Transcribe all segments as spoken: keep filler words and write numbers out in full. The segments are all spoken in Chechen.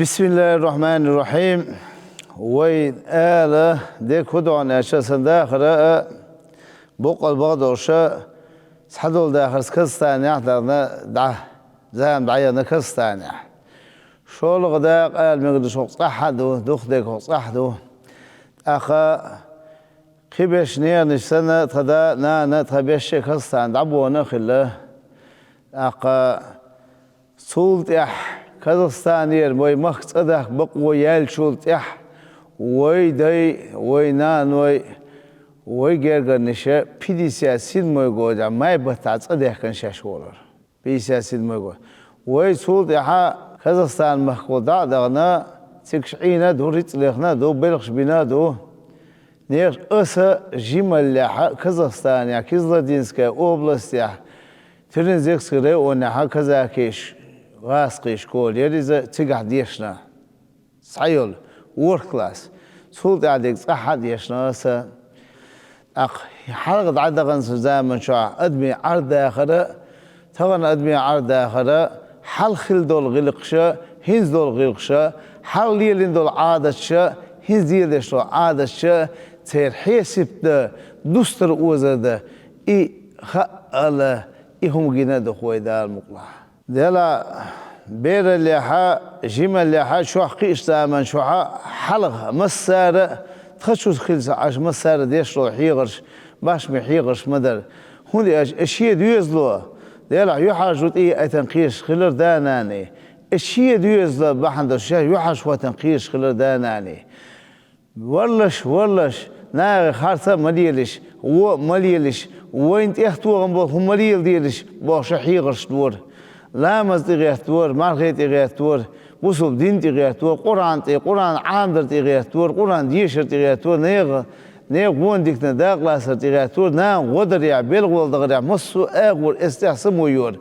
Бисмиллахир-рахманир-рахим. Вай ала дерг хӀу ду аьлча, сан дахар а, боккъал бакъдолуш а, цхьадолу дахарца Казахстанехь а дахана дӀа, зама дӀаяхана Казахстанехь. ШолгӀа дакъа ала мегар ду, хӀокху цӀахь а ду, дукха дерг хӀокху цӀахь а ду. ТӀаккха кхин беш ненаш санна, тхан да, нана, тхан беш а Казахстане дӀабахана а хилла. ТӀаккха цул тӀаьхьа Казахстанера вай махка цӀа дахка бакъо яьллачул тӀаьхьа вай дай, вай наной, вай гергарниша пятьдесят седьмой годехь май баттахь цӀа даьхкина шаьш волура. Пятьдесят седьмой год. Вай цул тӀаьхьа Казахстан махкахула дӀа а дахана, цига Ӏийна а ду, рицкъ лехна а ду, белхаш бина а ду. Нехаш аса жималлехь а Казахстанехь, Кизлодинская областехь, Терензекский районехь а казакиш, гӀазкхиш школа яра иза, цигахь дешна. Схьайолу, ворхӀ класс. Цул тӀаьхьа дерг цӀахь а дешна аса. ТӀаккха хьалха дӀадаханчу заман чохь адамийн Ӏардахара, тахана адамийн Ӏардахара, хьалха хилла долу гӀиллакхаша, хӀинца долу гӀиллакхаша, хьалха лелийна долу Ӏадаташа, хӀинца лелош долу Ӏадаташа, церан хьесап дан, дустар озар дан, и хаала, и хӀума гина а ду вай Дала мукъалахь. Делахь, бераллехь а, жималлехь а, чохь кхиъчу заман чохь а хьалха массара а, тхан чу хилла ца Ӏаш массара а деш долу хьехарш, башме хьехарш ма дара. ХӀунда аьлча и шен доьзало, делахь, юьхьӀаьржо тӀе яйтина кхеташ хилира да-наний. И шен доьзал бахьана долуш шаьш юьхьӀаьржа хӀоттина кхеташ хилира да-наний. Валлаш, валлаш, нахе харца а ма лелаш, вон а ма лелаш, вайна тӀехтохам болу хӀума ма леладелаш, бохуш хьехарш дора. Ламаз тӀегӀертора, мархе тӀегӀертора, бусалба дин тӀегӀертора, Къуръан тӀе, Къуръан Ӏамадар тӀегӀертора, Къуръан дешар тӀегӀертора, нехан, нехан гӀо диканна дакъалацар тӀегӀертора, нана гӀо дарехь, белхалла дахарехь, массо а агӀор эццехь само йора.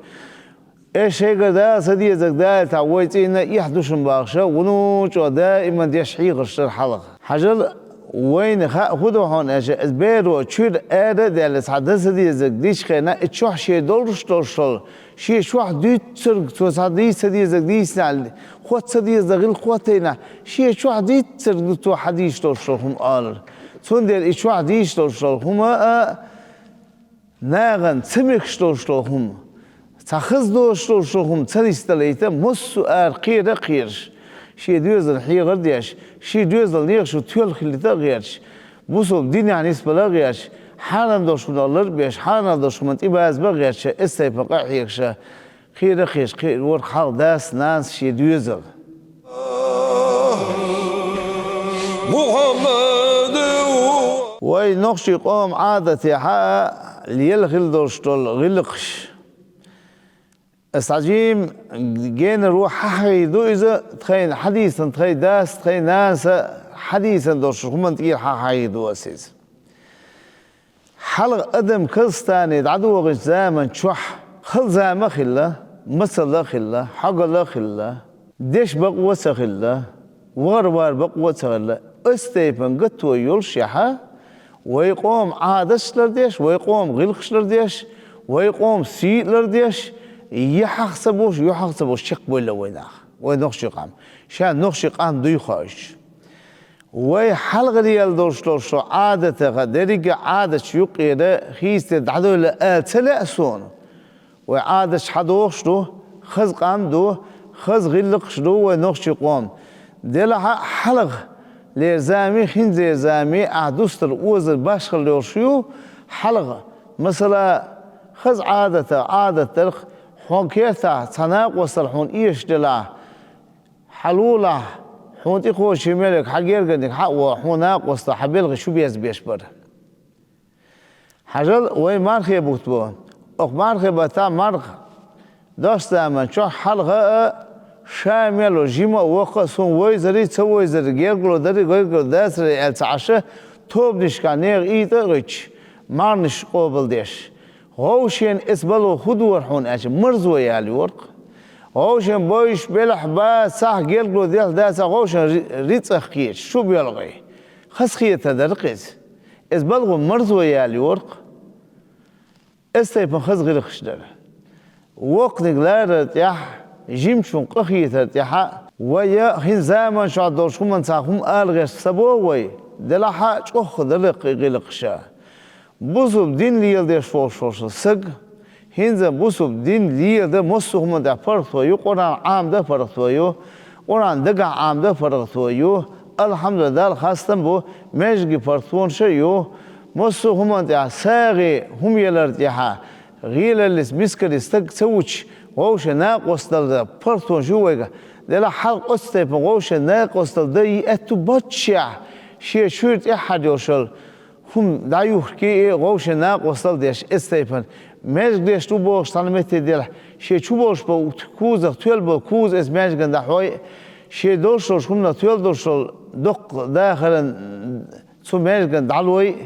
Аш шайгара Дала ца дезарг далийтахь, вай цӀийнан эхь ду шуна бохуша, вуно чӀогӀа даиман деш хьехарш дара хьалха. Хьажал, вайна хаьа хӀун ду хьуна аьлча, иза беро чуьра ара а даьлла, цхьа дан ца дезарг дича хенахь, и чохь шен долуш долуш долу, шен чохь дуьйцург, цо цхьа дийца ца дезарг дийцинехь, хӀотта ца дезарг гӀиллакх хӀоттийнехь, шен чохь дийцург ду цо хьан дийца долуш долу хӀума олура. Цундела и чохь дийца долуш долу хӀума а, нахана ца мегаш долуш долу хӀума, цхьа хаза доцуш долуш долу хӀума ца нисдалийта, массо а ара кхера а кхераш, шен доьзална хьехар а деш, шен доьзал нехан чу тоьлла хилийта а гӀерташ, бусалба динехь нисбала а гӀерташ, хьарам долуш хӀуманах лар а беш, хьарам долуш хӀуманна тӀебазба а гӀерташ, эцу тайпана къа а хьегаша, кхера а кхераш, кхера вара хьалха дас, нанас шен доьзал. Мухаммаду. Вай нохчийн къоман Ӏадатехь а лела хилла долуш долу гӀиллакхаш. Аса хьажийна генара хьахьийр ду иза, тхайна хьадийцина, тхайн дас, тхайн нанас хьадийцина долуш хӀуманна тӀера хьахьийр ду аса иза. Хьалха адам Казахстане дӀадохучу заман чохь хала зама а хилла, мацалла а хилла, хьогалла а хилла, деш бакъо а ца хилла, вахар-вар бакъо а ца хилла, оцу тайпана гатто йолушехь, вай къоман Ӏадаташ лардеш, вай къоман гӀиллакхаш лардеш, вай къоман сий лардеш, яхьах ца бохуш, юьхьах ца бохуш чекхбевлла вай нах, вай нохчийн къам. Ша нохчийн къам дуй хоуьйтуш. Вай хьалхара яьлла долуш долуш долу Ӏадатех дерриге а Ӏадаташ юккъера хийцаде дӀадойла ала ца лаьа суна. Вай Ӏадаташ хьадохуш ду, хаза къам ду, хаза гӀиллакхаш ду вай нохчийн къоман. Делахь а хьалха лера зама, хӀинцара зама, ахь дустар озар башхалла йолуш ю хьалха. Масала, хаза Ӏадатах Ӏадат дарх, хьо кертахь цхьа накъостал хьуна эшаш делахь, хьалулахь, хьуна тӀекхочий меллиг хьан гергарниг хьа а вогӀу, хьуна накъостал хьан белхи шу безбеш бара. Хьажал, вай мархе бутт бу. Оха мархе баттахь марха деш заман чохь хьалха а, ша мел ву жима а, воккха а, суна вевзарий, ца вевзарий, гергарло дарий, гергарло дацарий аьлла ца Ӏаш, тобанашкахь нехан ийтӀа а гӀуьттуш, марханаш къобалдеш. ГӀовшен эца балхо хӀун дора хьуна аьлча, марзо яла йора-кх. ГӀовшен бовзуш белахь а, бацахь а, гергарло делахь а, дацахь а, гӀовшен ри-, рицкъах кхеташ, шу боьлхий. Хазахетар дара-кх иза. Эца балхо марзо яла йора-кх. Эцу тайпана хаза гӀиллакхаш дара. Воккханиг ларар тӀехь, жимачун къахетар тӀехь а, Вай хӀинца заман чохь долчу хӀуманца хӀума ала гӀерташ ца боху вай, делахь а чӀогӀа дара кхин гӀиллакхаш. Бусалба дин леладеш волуш волу саг, хӀинца бусалба дин леладан массо а хӀуманна тӀехь паргӀато ю, Къуръан Ӏамадан паргӀато ю, Къуръан дагахь Ӏамадан паргӀато ю, алхьамдулиллахӀ, Далла хастам бу, маьждиге паргӀатонаш а ю, массо а хӀуманна тӀехь сагӀина хӀума ялар тӀехь, гӀелаллица, мискаллица стаг ца вучу, вовшийн накъосталла паргӀатонаш ю вайга. Делахь хьалха оцу тайпана вовшийн накъосталла дан аьтту бац шех, шен чуьра тӀаьххьара йолуш йолу хӀума дӀаюхкий и вовшийн накъосталла деш, эцу тайпана. Маьждиг деш ду бохуш цхьана метте делахь, шен чу болуш болу кузах тоьлла болу куза эцу маьждигана дӀахьой, шен долуш долчу хӀуманах тоьлла долуш долу доккха дахаран цу маьждигана дӀалой,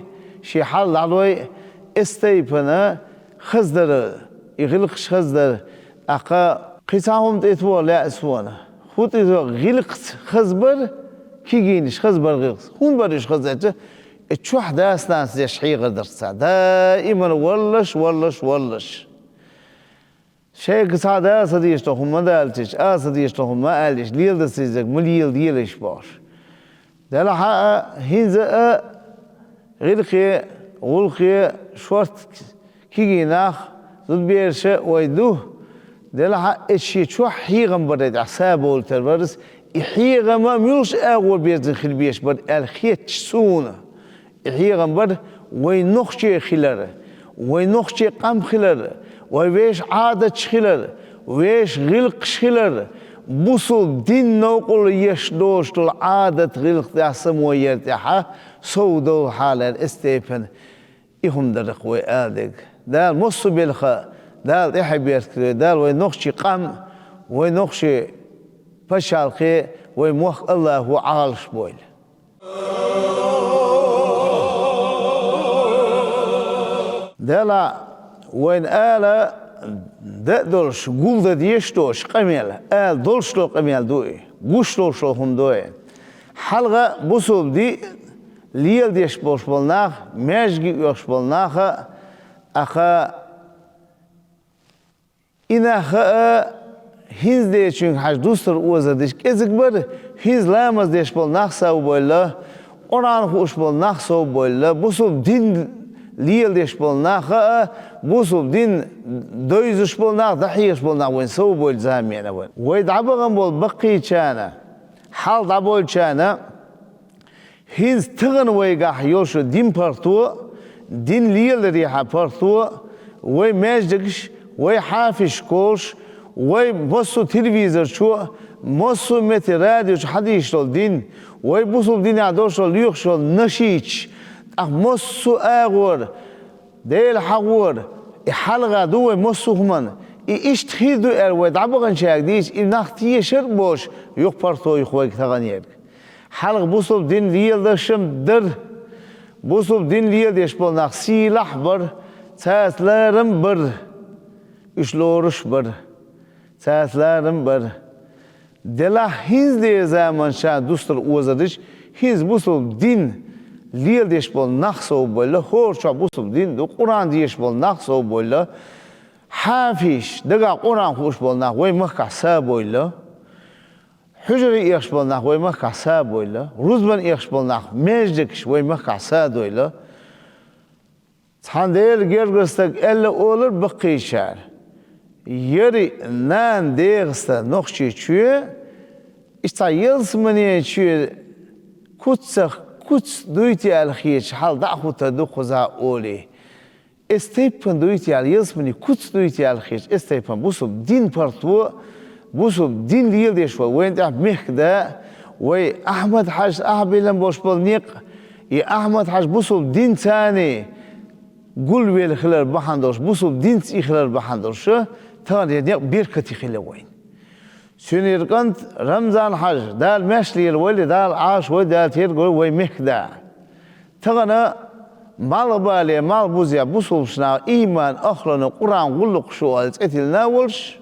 шен хьал дӀалой, эцу тайпана хаза дара, и гӀиллакхаш хаза дара. ТӀаккха кхин цхьа хӀума тӀе тоха лаьа суна. ХӀун тӀе тоха, гӀиллакхаш хаза бара, кегийнаш хаза бара гӀиллакхаш. ХӀунда бара уьш хаза аьлча, и чохь дас-нанас деш хьехар дара цара. Даиман валлаш, валлаш, валлаш. Шайга цхьа Дала ца дезаш долу хӀума ма далийтича, Ала ца дезаш долу хӀума ма алийча, леладан ца дезарг ма леладелийша бохуш. Делахь а, хӀинца а гӀиллакхе, гӀуллакхе шортта кегий нах, зудабераш а вай ду. Делахь а, эцу шен чохь хьехам бара тӀехь са бовлуьйтур бара ас, и хьехам а муьлхачу агӀор безам хила безаш бара аьлла хеташ суна. И хьехам бара вайн нохчий хилар, вайн нохчий къам хилар, вайн вешан Ӏадаташ хилар, вешан гӀиллакхаш хилар, бусалба дин новкъарло еш долуш долу Ӏадат-гӀиллакх тӀехь само яр тӀехь сов довла хьалаьлла эцу тайпана и хӀума дара-кх вай ала дерг. Дала массо а белхан Дала тӀаьхье беркате, Дала вайн нохчий къам, вайн нохчий пачхьалкхе, вайн мохк АллахӀо Ӏалаш бойла. Дела, вайна ала дан а долуш, гулдан дезаш долуш къамел, ала долуш долу къамел ду и, гуш долуш долу хӀума ду и. Хьалха бусалба дин леладеш болуш болу нах, маьждиге оьхуш болу нах а, аха, и нах а хӀинца дечуьнга хьажа дустар оза дича кӀезиг бара, хӀинца ламаз деш болу нах сов бойла, Къуръан хууш болу нах сов бойла, бусалба дин леладеш болу нах а, бусалба дин довзуш болу нах, дӀахьехаш болу нах вайн сов бойла замена вайн. Вай дӀабахана болу баккхийчарна, хьалха дӀабойлучарна, хӀинца тахана вайгахь йолуш дин паргӀато, дин леларехьа паргӀато, вай маьждигаш, вай хьафизаш школаш, вай массо а телевизор чу, массо а метте радио чу хьадийш долу дин, вай бусалба динехь долуш долу лоьхуш йолу нашидаш, тӀаккха массо а агӀор, Дела хьагӀора, и хьалха ду вай массо а хӀуманна. И иштта хир ду аьлла вай дӀабаханчаьрга дийца, и нах тешар а боцуш, юха паргӀато ю-кх вайга тахана ерг. Хьалха бусалба дин леладеш-м дара, бусалба дин леладеш болу нах сийлахь а бара, цаьрца ларам а бара, уьш лоруш а бара, цаьрца ларам а бара. Делахь хӀинца ден заманчарна дустар оза дича, хӀинца бусалба дин леладеш болу нах сов бойла, хӀора чохь бусалба дин ду, Къуръан дезаш болу нах сов бойла, хьафизаш, дагахь Къуръан хууш болу нах вай махкахь са бойла, хьуьжаре эшаш болу нах вай махкахь са бойла, рузбане эшаш болу нах, маьждигаш вай махкахь са дойла. Цхьана Делан гергара стаг аьлла олура баккхийчара: «Яри нана дегӀаста Нохчийчоь, иштта ялсаманечоь куцах куц дуй те аьлла хеташ, хьал дӀа а хӀуттур ду кхузахь», — олий. Эс тайпана дуй те аьлла, ялсамане куц дуй те аьлла хеташ, эс тайпана бусалба дин паргӀато, бусалба дин леладеш вай, вайна тӀехь мехкда, вай Ахьмад-Хьаьжас ахьа биллина болуш болу некъ, и Ахьмад-Хьаьжа бусалба динца гулвелла хилар бахьана долуш, бусалба динца и хилар бахьана долуш, тахана и некъ беркате хилла вайн. Цуьнан кӀант Рамзан-Хьаьжа, Дала маьрша лелавойла, Дала Ӏалашвойла, Дала терго вай мехкда. Тахана малхбале, малхбузе бусалбачу наха ийман, ахлана, Къуръан гӀуллакхаш ю аьлла цӀе тиллина а волуш,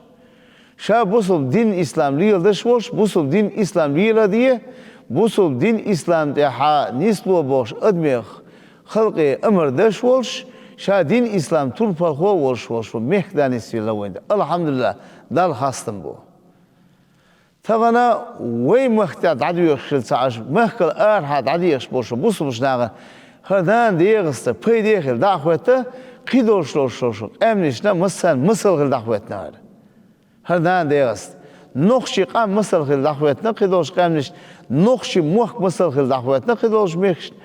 ша бусалба дин ислам леладеш а волуш, бусалба дин ислам леладе, бусалба дин ислам тӀехьа нисло бохуш адамех, халкъе амар деш а волуш, ша дин ислам турпалхо а волуш, волуш ву мехкда нисвелла вайн. АлхьамдулиллахӀ, Далла хастам бу. Тахана вай махка дӀадоьхуш хилла ца Ӏаш, махкал арахьа дӀадехаш болча бусалба нахана хӀара нана ДегӀаста пайде хила дӀа а хетта, кхидолуш долуш долчу къаьмнашна массарна масал хила дӀахӀоьттина хӀара. ХӀара нана ДегӀаста. Нохчийн къам масал хила дӀахӀоьттина кхидолчу къаьмнашна, нохчийн мохк масал хила дӀахӀоьттина кхидолчу мехкашна.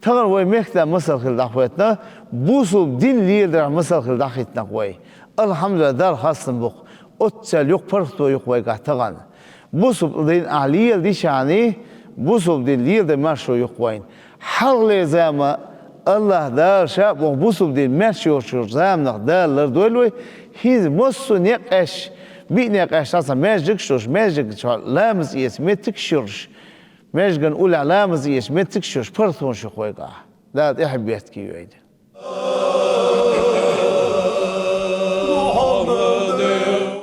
Тахана вай мехкда масал хила дӀахӀоьттина, бусалба дин леладарехь масал хила дӀахӀиттина вай. Алхьамдулиллахь, Далла хастам бу-кх. Оццул юкъа паргӀато ю-кх вайгахь тахана. Бусалба дин ахь леладича, бусалба дин леладан маршо ю-кх вайна. Хьалхалера зама Аллахь Дала ша а боху бусалба дин маьрша йоцучу заманах Дала лардойла вай, хӀинца массо а некъаш, биъ некъаш цхьа маьждигаш йолуш, маьждиг чохь ламаз эца меттигаш йолуш, маьждиган уллехь ламаз эца меттигаш йолуш, паргӀатонаш ю-кх вайгахь. Дала тӀаьхье беркате йойла.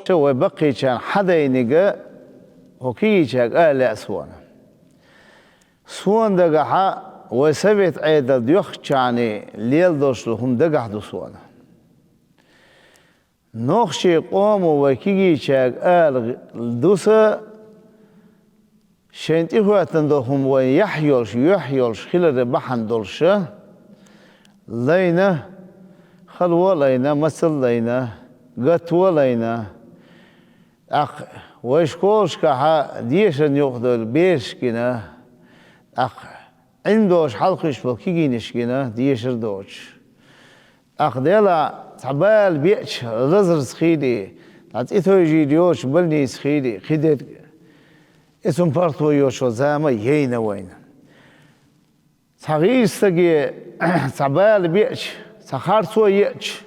Ша вай баккхийчарна хьадайниг хӀокху кегийчаьрга ала лаьа суна. Суна дагахь вай совет Ӏедал доьхначарна леладолуш долу хӀума дагахь ду суна. Нохчийн къомо вай кегийчаьрга ала ду сан, шайна тӀехӀоьттина долу хӀума вайна яхь йолуш, юьхь йолуш хилар бахьана долуш, лайна, хало а лайна, мацалла а лайна, гатто а лайна. ТӀаккха вай школашкахь дешарна юкъадевлла бераш гина, тӀаккха Ӏилма доцуш хьалакхуьуш болу кегийнаш гина, дешар а доцуш. ТӀаккха делахь цхьа бала беача, лазарца хийла, цхьа цӀе тевжийла йоцуш больница хийла, кхидерг. Иза хӀума паргӀато йоцуш йолу зама яйна вайна. Цхьа гӀийла стаге цхьа бала беача, цхьа харцо еача,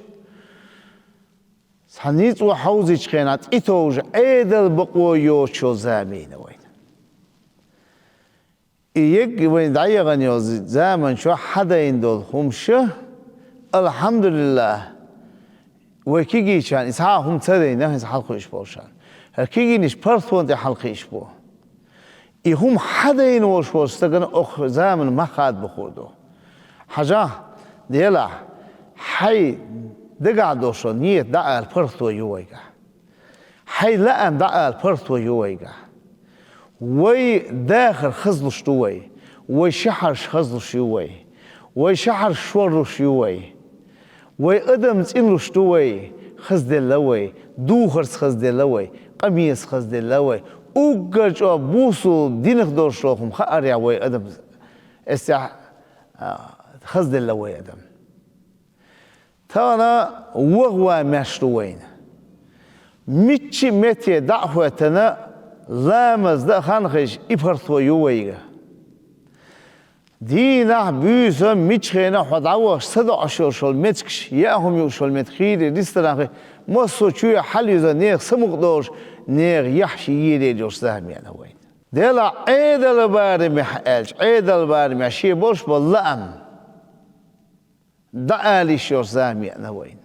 цхьа ницкъ хьовзийчу хенахь цӀе товжа Ӏедал бакъо йоцуш йолу зама яйна вайна. И егга вайна дӀаяхана йолу заман чохь хьадайна долу хӀумаш, алхьамдулиллахь, вай кегийчарна и цхьа а хӀума ца дайна, хӀинца хьалакхуьуш болчарна. ХӀара кегийнаш паргӀатонна тӀе хьалакхуьуш бу. И хӀума хьадайна волуш волчу стагана окху заманан мах хадабо хуур ду. Хьажахь, делахь, хьайн дагахь долуш долу нийят дӀаала паргӀато ю вайгахь. Хьайн лаам дӀаала паргӀато ю вайгахь. Вай дахар хазлуш ду вай. Вай шахьарш хазлуш ю вай. Вай шахьарш шорлуш ю вай. Вай адам цӀинлуш ду вай. Хазделла вай. Духарца хазделла вай. Къамелаца хазделла вай. Уггар чӀогӀа бусалба динах долуш долу хӀума хаарехь вай адам, эццехь, а, хазделла вай адам. Тахана ваха ван маьрша ду вайна. Мичча а метте дӀа а хӀоьттина, ламаз дан а хан хезча, и паргӀато ю вайга. Дийнахь, буьйса, мичча хенахь хьо дӀавахча, са доӀуш йолуш йолу меттигаш, яа хӀума юуш йолу меттиг хийла, ресторан хи, массо а чоь хьалаюза, нехан самукъа долуш, нехан яхь ши елийла йолуш зама яйна вайна. Делахь Ӏедалан барамехь аьлча, Ӏедалан барамехь шен болуш болу лаам дӀаала йиш йолуш зама яйна вайна.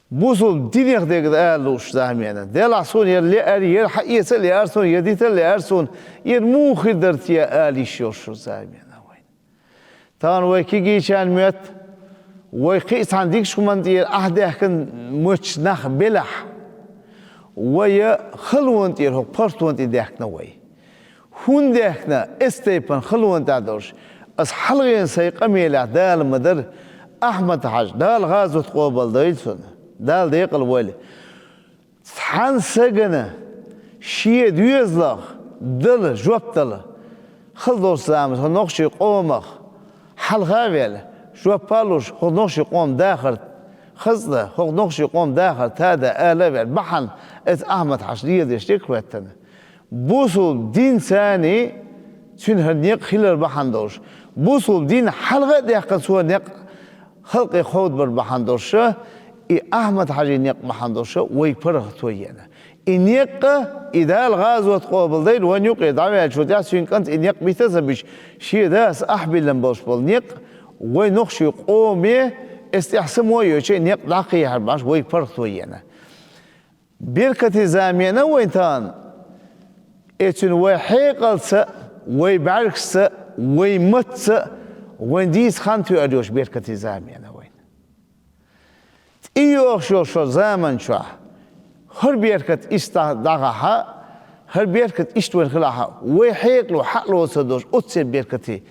Бусалба динех дерг дӀаала лууш зама яйна. Делахь суна яра лаьара, яра хьаэца а лаьара суна, яра дита а лаьара суна, яра муха хир дара те ала йиш йолуш зама яйна вайна. Тахана вай кегийчарна моьтту, вай кхин а цхьана дикачу хӀуманна тӀера ахь даьхкина моьттуш нах белахь, вай халонна тӀера хӀокху паргӀатонна тӀе даьхкина вай. ХӀунда даьхкина, эцу тайпана халонна тӀехь долуш, аса хьалхарчу сайн къамелехь Дала ма-дарра, Ахьмад-Хьаьжа, Дала гӀазот къобалдойла цуьнан, Дала декъала войла. Цхьана сагана шен доьзалх дала жоп дала, хала долчу заманахь хӀокху нохчийн къомах хьалха а ваьлла, жоп а луш, хӀокху нохчийн къоман дахар хаза дан, хӀокху нохчийн къоман дахар тада ала а ваьлла, бахьана эцу Ахьмад-Хьаьжас леладеш дерг хӀоьттина. Бусалба динца цуьнан хӀара некъ хилар бахьана долуш, бусалба дин хьалха а даьккхина цо некъ халкъе кховдабар бахьана долуш, и Ахьмад-Хьаьжин некъ бахьана долуш вай паргӀато еана. И некъ, и Дала гӀазот къобалдойла, вайн юкъе дӀаваьллачул тӀаьхьа цуьнан кӀанта и некъ бита а ца бича, шен дас ахь биллина болуш болу некъ, вай нохчийн къоме, эцу тӀехь само а йоцуш, и некъ дӀакхехьар бахьана вай паргӀато еана. Беркате зама еана вайна тахана, э, цуьнан вай хьекъалца, вай бӀаьргашца, вай матца, вайн дийца хан тоьар йоцуш беркате зама еана вайна. ТӀейогӀуш йолу шо заман чохь, ХӀара беркат иштта дӀагӀахьа, хӀара беркат иштта вайна хилахьа, вай хьекъало хьалоцур долуш оццул беркате.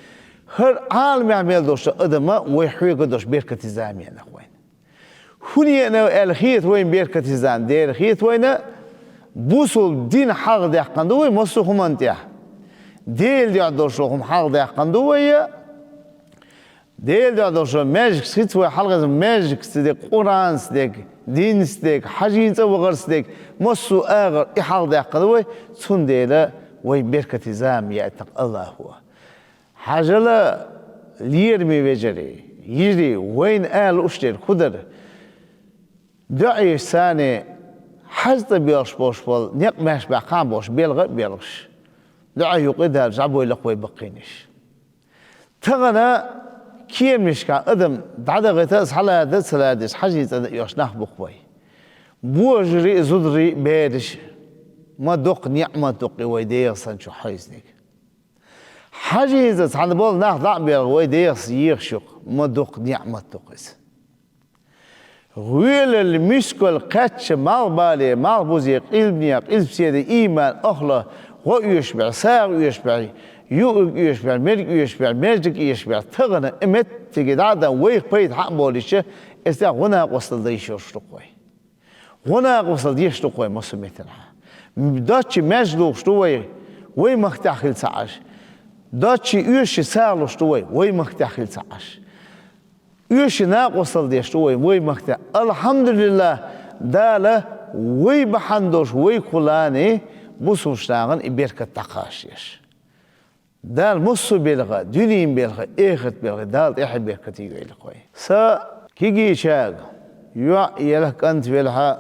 ХӀара Ӏаламехь мел долуш адам вай хьоьга долуш беркате зама яьннах вайна. ХӀун еана аьлла хета вайна беркате зама? Дера хета вайна, бусулба дин хьалхадаьккхина ду вай массо а хӀуманна тӀехь. Делан дуьхьа долуш хӀума хьалхадаьккхина ду вай, Делан дуьхьа долуш маьждигаш хица вай хьалхаза, маьждигашца дерг, Къуръанца дерг, динца дерг, хьажийна цӀа вахарца дерг, массо а агӀор и хьалхадаьккхина ду вай, цундела вай беркате зама яийтина Аллахо. Хьажал, лераме вежарий, йижарий, вайна ала лууш дерг хӀун дара? ДоӀа еш царна хьажа тӀе боьлхуш болуш болу некъ маьрша баьккхина болуш белха а белхаш, доӀа юкъа а даьлла, жӀаьбой лакха вай баккхийнаш. Тахана кеманашкахь адам дӀадахийта а, схьалада а ца ладеш, хьажийна цӀа дан а оьхуш нах бу-кх вай. Божарий а, зударий а, бераш а, ма доккха ниӀмат ду-кх и вай дегӀаца чу хьаьвзинарг. Хьажийна цӀа цхьана болу нах дӀа а белха, вай дегӀаца ехаш ю-кх, ма доккха ниӀмат ду-кх иза. ГӀоьлалла, мискалла кхаьчча, малхбале, малхбузе, къилбане, къилбаседе, ийман, ахлах гӀо оьшуш бен, сагӀа оьшуш бен, юург оьшуш бен, мерг оьшуш бен, маьждиг оьшуш бен, тахана и меттиге дӀа а дан, вайх пайда хьа а болуьйтуш, эцу тӀехь гӀо-накъосталла дан йиш йолуш ду-кх вай. ГӀо-накъосталла деш ду-кх вай массо а меттехь. Доцчу маьждиг лохуш ду вай, вай махкахь хила ца Ӏаш. Доцчу оьшучу сагӀа луш ду вай, вай махкахь хила ца Ӏаш. Оьшучу накъосталла деш ду вай, вай махкахь. АлхьамдулиллахӀ, Дала вай бахьана долуш вайх лаьцна бусулба нахана и беркат дӀакхачош. Дала массо а белха, дуьненан белха, эхартан белха Дала тӀаьхье беркате йойла-кх вай. Сан кегийчаьрга, йоӀ елахь, кӀант велахь,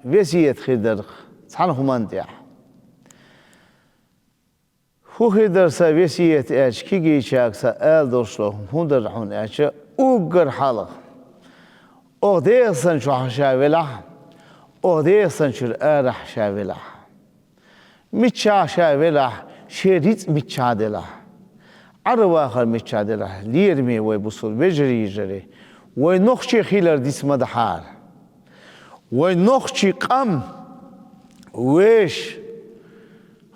весет хир дара-кх цхьана хӀуманна тӀехь. ХӀун хир дара сан весет аьлча, кегийчаьрга сан ала долуш долу хӀума хӀун дара хьуна аьлча, уггар хьалха, оха дегӀаца чохь ша велахь, оха дегӀаца чуьра арахь ша велахь. Миччахь ша велахь, шен рицкъ миччахь делахь, Ӏар-вахар миччахь делахь, лераме вай бусулба вежарий, йижарий, вай нохчий хилар диц ма дахьара. Вай нохчий къам, вешан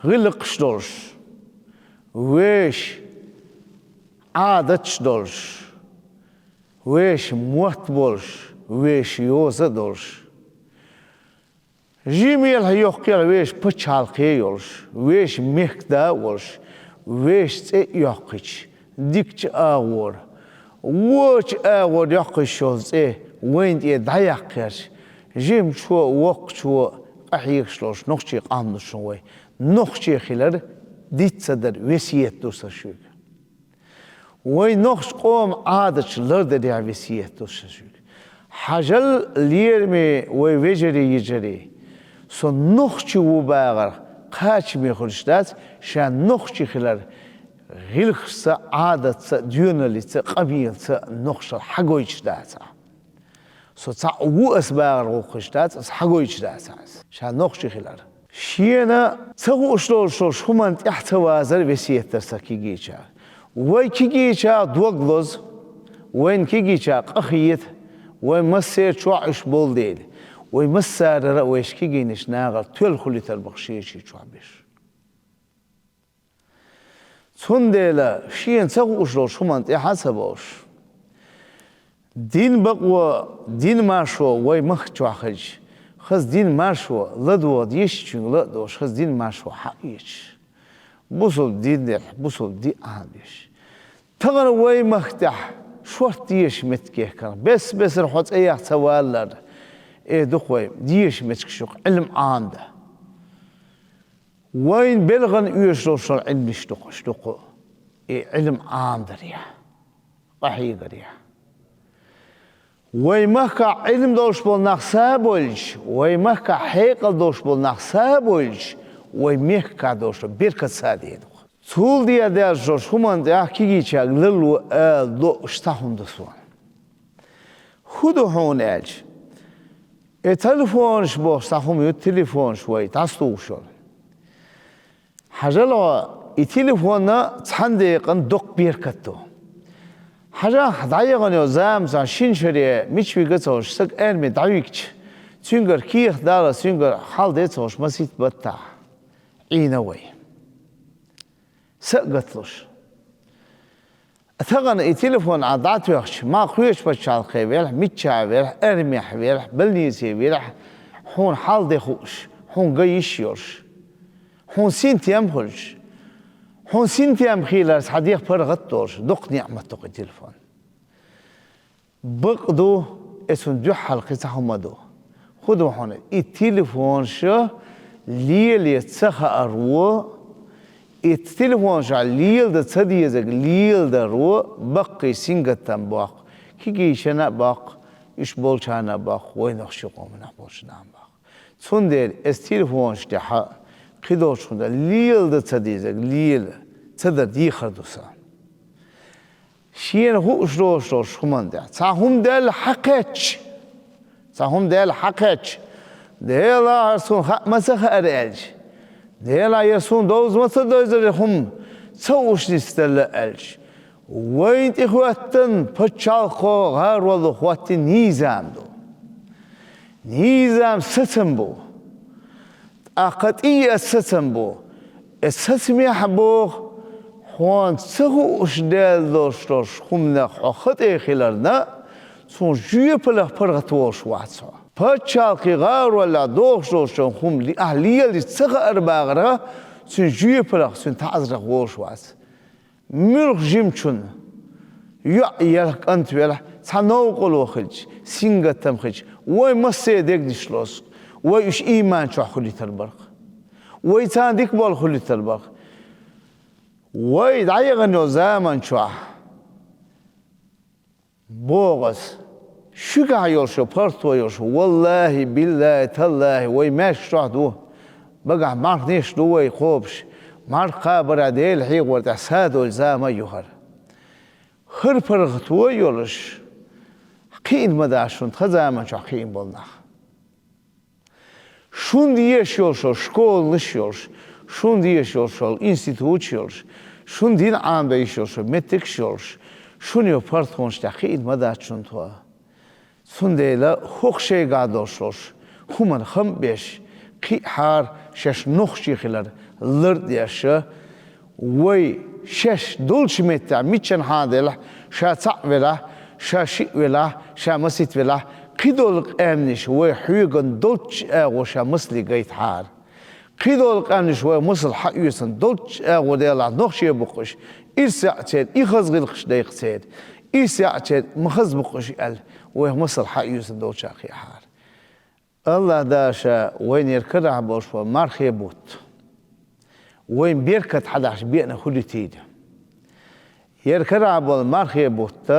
гӀиллакхаш долуш, вешан Ӏадаташ долуш, вешан мотт болуш, вешан йоза а долуш, жимелахь, йоккхалахь вешан пачхьалкхе а йолуш, вешан мехкда а волуш, вешан цӀе а йоккхуьйтуш, дикачу агӀор, вочу агӀор йоккхуьйтуш йолу цӀе вайна тӀе дӀаяккха гӀерташ, жимачо а, воккхачо а къахьегаш долуш нохчий къам ду шуна вай. Нохчий хилар диц ца дара весет ду сан шуьга. Вай нохчу къоман Ӏадаташ лардарехь весет ду сан шуьга. Хьажал, лераме вай вежарий, йижарий, со нохчи ву бахарх кхачаме хуьлуш дац, ша нохчи хилар гӀиллакхашца, Ӏадатца, доьналлица, къамелаца нохчалла хьагойтуш дац ахь. Со цхьаъ ву ас бахарх гӀуллакхаш дац, ас хьагойтуш дац ахь ас, ша нохчи хилар. Шена ца хууш долуш долуш хӀуманна тӀехь ца вазар весет дара сан кегийчаьрга. Вай кегийчаьрга дог лоза, вайна кегийчаьрга къахета, вай массеран чохь уьш болу дела, вай массарара а вайша кегийнаш нахара тоьлла хуьлуьйтур бу-кх шен-шен чохь берш. Цундела шена ца хууш долуш хӀуманна тӀаьхьа а ца бовлуш, дин бакъо, дин маршо вай махка чохь хилча, хаза дин маршо ладогӀа дезачуьнга ла а доцуш, хаза дин маршо хьаэцаш, бусулба дин делахь, бусулба дин Ӏамабеш. Тахана вай махка тӀехь шорта дезаш меттиг кхана, бес-бесара хьо цӀе яха ца валлара, э, ду-кх вай, дезаш меттигаш ю-кх Ӏилма Ӏамадан. Вайн белхана оьшуш долуш долу Ӏилманаш ду-кх уьш, ду-кх и Ӏилма Ӏамадарехь, къахьегарехь. Вай махкахь Ӏилма долуш болу нах сабойлча, вай махкахь хьекъал долуш болу нах сабойлча, вай мехкахь долуш долу беркат саде ду-кх. Цул дера даьллачу долуш хӀуманна тӀехь кегийчаьрга ларло ала лууш цхьа хӀума ду суна. ХӀун ду хьуна аьлча, э, телефонаш бохуш цхьа хӀума ю, телефонаш вай дӀасалуш йолу. Хьажал хьо, и телефонна цхьана декъана доккха беркат ду. Хьажахь, дӀаяхана йолу зама цхьа шина шаре мича вига а ца хууш, стаг арми дӀавигча, Цуьнгара кехат далар, цуьнгара хьал де ца хууш масийтта баттахь Ӏийна вай. Са а гаталуш. Тахана и телефон Ӏа дӀатоьхча, ма кхечу пачхьалкхе велахь, миччахь велахь, армехь велахь, больнице велахь, хьуна хьал де хууш, хьуна ган йиш йолуш, хьуна синтем хуьлуш, хьуна синтем хийлар цхьа дегӀ паргӀат а долуш, доккха неӀмат ду-кх и телефон. Бакъ ду, и цунна дуьххьал кхин цхьа хӀума ду. ХӀун ду хьуна, и телефонаш лело ца хааро, и телефонашкахь леладан ца дезарг леладаро баккхий сингаттам боккху, кегийчарна а боккху, уьш болчарна а боккху, вайн нохчийн къоманехь болчарна а боккху. Цундела эс телефонаш тӀехь кхидолчунна леладан ца дезарг лела ца дан дехар ду сан. Шена хууш долуш долуш хӀуманна тӀехь цхьа хӀума даьлла хьакхаьчча, цхьа хӀума даьлла хьакхаьчча, Делахь, хӀара суна хаа ма ца хаьара аьлча, Делахь, хӀара суна довза ма ца довзара хӀума ца хууш нисделла аьлча, вайна тӀехӀоьттина пачхьалкхо гӀаролла хӀоттийна низам ду. Низам сацам бу. ТӀаккха тӀе а сацам бу. И сацамехь боху, хьуна ца хууш даьлла долуш долуш хӀуманах хьо хатӀе хиларна, цунна жоьпаллах паргӀат волуш вац хьо. Пачхьалкхийн гӀароллехь дохуш долуш долу хӀума ли-, ахь лелийча ца хаар бахарх, цуьнан жоьпаллах, цуьнан таӀзарах волуш вац. Муьлхха жимачунна, йоӀ елахь, кӀант велахь, цхьа новкъарло хилча, сингаттам хилча, вай массеран дегнаш лозу, вай уьш ийман чохь хуьлуьйтур бара-кх. Вай царна дика болу хуьлуьйтур бара-кх. Вай дӀаяхана йолу заман чохь, боху ас, шуьгахь йолуш йолу паргӀато йолуш, валлахӀи, биллахӀи, таллахӀи, вай маьждиг чохь ду, багахь марханаш ду вай кхобуш, марха кхабарехь Делан хьехор тӀехь садойлу зама а ю хӀара. ХӀара паргӀато а йолуш, кхиъна ма дац шуна тхан заман чохь кхиъна болу нах. Шуна дезаш йолуш йолу школанаш а йолуш, шуна дезаш йолуш йолу институташ а йолуш, шуна дин Ӏамадо йиш йолуш йолу меттигаш а йолуш, шуна йолу паргӀатонаш тӀехь кхиъна ма дац шуна тхо. Цундела хӀокху шайгахь долуш долуш хӀуманна хам а беш, кхиъхьара шаьш нохчий хилар лар а деш, вай шаьш долчу меттехь миччанхьа а делахь, ша цхьаъ велахь, ша шиъ велахь, ша масийтта велахь, кхидолу къаьмнаш вай хьоьгун долчу агӀор ша масале гайтахьара. Кхидолу къаьмнаш вай масал хьаоьцун долчу агӀор делахь, нохчий бу-кх уьш, ирс яӀ церан, и хаза гӀиллакхаш дай-кх церан, ирс яӀ церан, ма хаза бу-кх уьш аьлла, вай масал хьаоьцун долчохь кхиъхьара. АллахӀ Дала ша вайна хӀара карахь болуш болу мархе бутт вайн беркат хьадахьаш беана хуьлуьйтийла. ХӀара карахь болу мархе бутт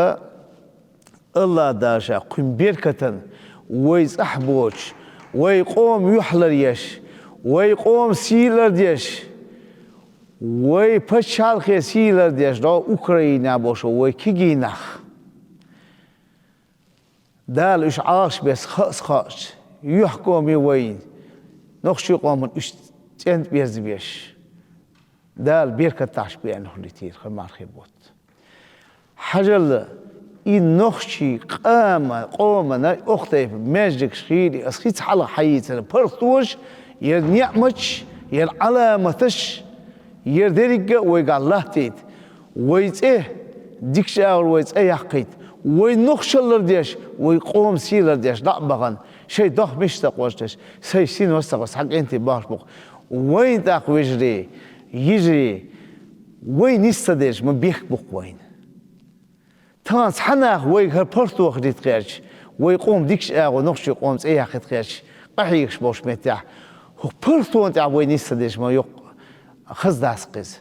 АллахӀ Дала ша кхуьнан беркатан вай цӀахь боцуш, вай къоман юьхь лар еш, вай къоман сий лар деш, вай пачхьалкхе сий лар деш, дӀо Украинехь болуш вай кегий нах. Дала уьш Ӏалашбес хаъас кхаъча, юьхькӀоме вайна, нохчийн къоман уьш цӀентӀа берзабеш, Дала беркат дахьаш беана хуьлуьйтийла хӀара мархе бутт. Хьажал, и нохчийн къома-, къомана оха тайпа маьждигаш хийла, ас хӀинца хьалха хьаийцина паргӀатонаш, хӀара неӀматаш, хӀара Ӏаламаташ, хӀара дерриг а вайгахь латтийта. Вай цӀе, дикачу агӀор вай цӀе яккхийта, вай нохчалла лар деш, вай къоман сий лар деш дӀа а бахана, шайн дохмаш а ца къоьждеш, шайн синош а ца къоьждеш, цхьа кӀентий бахьаш бу-кх. Вайна тӀаккха, вежарий, йижарий, вай нис ца дерзаш ма бехк бу-кх вайна. Тахана цхьа нах вайга хӀара паргӀато хилийта гӀерташ, вай къоман дикачу агӀор нохчийн къоман цӀе яккхийта гӀерташ, къахьегаш болчу меттехь, хӀокху паргӀатонна тӀехь вай нис ца дерзаш ма йоккха хаза дац-кх иза.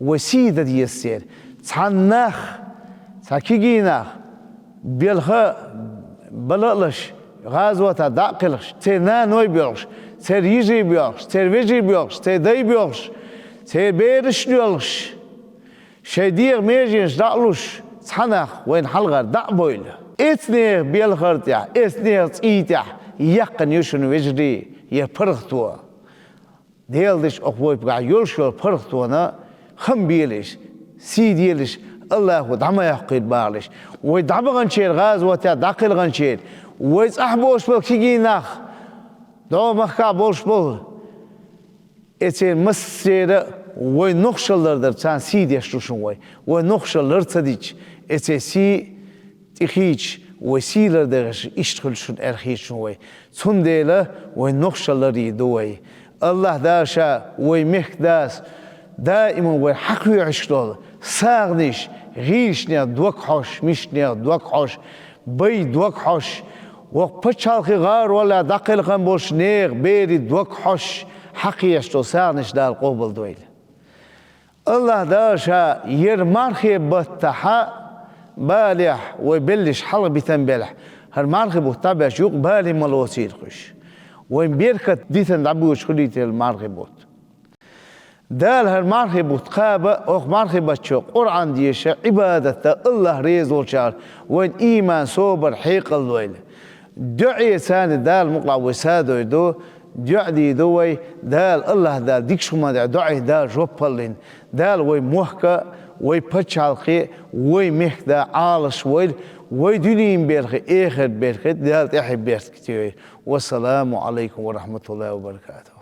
Вай сий дан деза церан. Цхьана нах, цхьа кегий нах, белхан бала а лаш, гӀазотехь дӀа а кхелхаш, церан наной боьлхуш, церан йижарий боьлхуш, церан вежарий боьлхуш, церан дай боьлхуш, церан бераш а доьлхуш, шайн дегӀан меженаш дӀа а луш, цхьа нах вайна хьалхара дӀа а бовла. Эцнехан белхар тӀехь, эцнехан цӀий тӀехь яьккхина ю шуна, вежарий, хӀара паргӀато. Делан дича оха вайпагахь йолуш йолу паргӀатонна хам белаш, сий делаш, АллахӀо дӀа ма йоккхийла бахалаш. Вай дӀабаханчеран, гӀазотехь дӀакхелханчеран, вай цӀахь боцуш болу кегий нах, ДогӀа махкахь болуш болу. Эцеран массеран вай нохчалла лардар, царна сий деш ду шуна вай. Вай нохчалла лар ца дича, эцеран сий тӀехийча, вай сий лардеш иштта хуьлу шуна аьлла хета шуна вай. Цундела вай нохчалла ларъян ду вай. АллахӀ Дала Ша вай мехкдас даиман вай хьакхоьхьуш долу сагӀанаш, гӀийлачунех дог хьош, мискачунех дог хьош, бай дог хьош, вокху пачхьалкхе гӀаролехь дӀакхелхина болчу нехан берийн дог хьош, хьакхоьхьуш долу сагӀанаш Дала къобалдойла. АллахӀ Дала Ша яра мархи баттахь балехь вай белларш хьалха битина белахь, хӀара мархи бутт дӀабаьлча юкъа бале ма лоцийла кхуьш. Вайн беркат дитина дӀабоьдуш хуьлийла мархи бутт. Дала хӀара мархи бутт кхаба, хӀокху мархи баттахь Къуръан деша, Ӏибадат дан, АллахӀ реза волчарах вайн ийман, собар, хьекъал дойла. ДоӀе царна Дала мукъалахь вай садой ду, доӀа дийр ду вай, Дала, АллахӀ Дала дикачу хӀуманна тӀехь доӀе Дала жоп лойла. Дала вай мохк а, вай пачхьалкх а, вай мехкда Ӏалаш войла, вай дуьненан беркат, эхартан беркат Дала тӀаьхье беркате йойла. Вассаламу Ӏалайкум ва рахьматуллахӀи ва баракатухӀ.